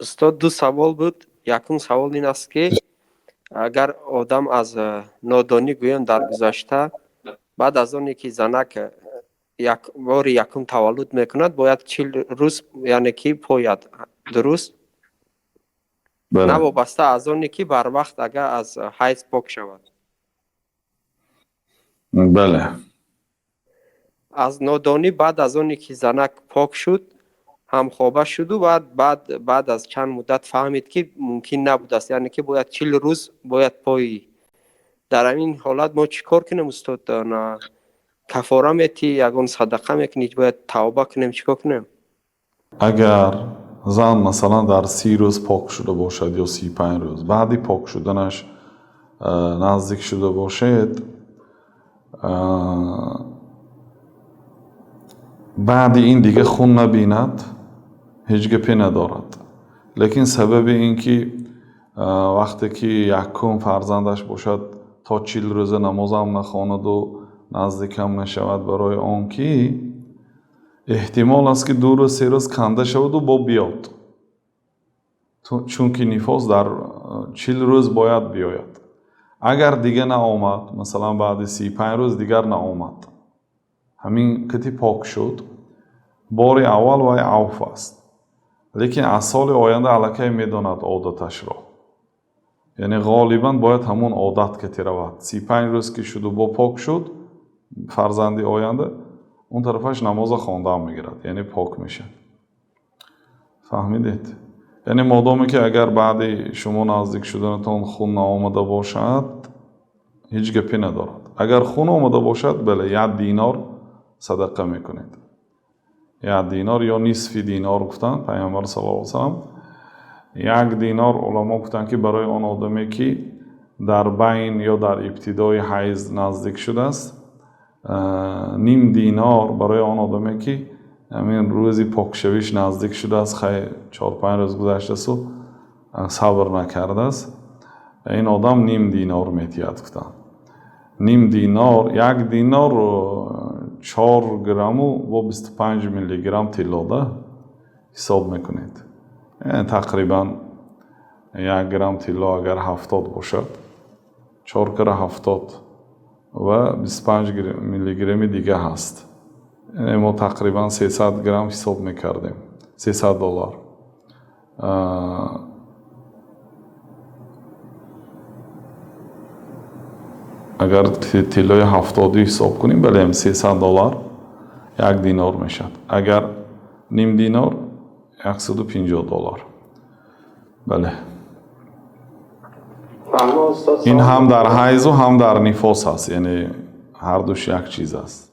Устод, ду савол буд. Якум савол ин аст, ки агар одам аз нодонӣ, гӯем, дар гузашта, баъд аз оне ки занак як бори якум таваллуд мекунад, бояд 40 рӯз, яъне ки пояд, дуруст? Бале. Навобаста аз оне ки барвақт агар аз ҳайз пок шавад. Бале. Аз нодонӣ, баъд аз оне ки занак пок шуд, ҳамхоба шуду баъд аз чанд муддат фаҳмид, ки мумкин набудааст, яъне ки бояд 40 рӯз бояд поӣ. Дар ҳамин ҳолат мо чӣ кор кунем, устод? Кафора метӣ, ягон садақа мекунӣ, бояд тавба кунем, чӣ кор кунем? Агар зан, масалан, дар 30 рӯз пок шуда бошад ё 35 рӯз, баъди пок шуданаш наздик шуда бошед, баъди ин дига хун набинад, ҳеҷ гапе надорад. Лекин сабаби ин ки вақте ки якум фарзандаш бошад, то 40 рӯза намозам нахонаду наздикам нашавад, барои он ки эҳтимол аст, ки 2 рӯз, 3 рӯз канда шаваду бо биёд, чунки нифос дар 40 рӯз бояд биёяд. Агар дига наомад, масалан, баъди 35 рӯз дигар наомад, ҳамин қити пок шуд, бори аввал вай авф аст. Лекин аз соли оянда аллакай медонад одаташро, яъне ғолибан бояд ҳамон одат кати равад. 35 рӯз ки шуду бо пок шуд, фарзанди оянда он тарафаш намоза хондаам мегирад, яъне пок мешавад. Фаҳмидед? Яъне модоме ки агар баъди шумо наздик шуданатон хун наомада бошад, ҳеҷ гапе надорад. Агар хун омада бошад, бале, як динор садақа мекунед. Як динор ё нисфи динор гуфтанд пайғамбар саллаллоҳу алайҳи васаллам. Як динор, уламо гуфтанд, ки барои он одаме, ки дар байн ё дар ибтидои ҳайз наздик шудааст, ним динор барои он одаме, ки ҳамин рӯзи покшавиш наздик шудааст, хай, 4-5 рӯз гузаштасту сабр накардааст, ин одам ним динор метиҳад, гуфтанд. Ним динор, як динор 4 грамму бо 25 миллиграмм тилло да ҳисоб мекунед. Тақрибан 1 грамм тилло агар 70 бошад, чор кара 70 ва 25 миллиграмми дига ҳаст. Яъне мо тақрибан 300 грамм ҳисоб мекардем, 300 доллар. Агар тиллои 70-ӣ ҳисоб кунем, бале, 300 доллар як динор мешавад. Агар ним динор, 150 доллар. Бале, ин ҳам дар ҳайзу, ҳам дар нифос ҳаст, яъне ҳардуш як чиз аст.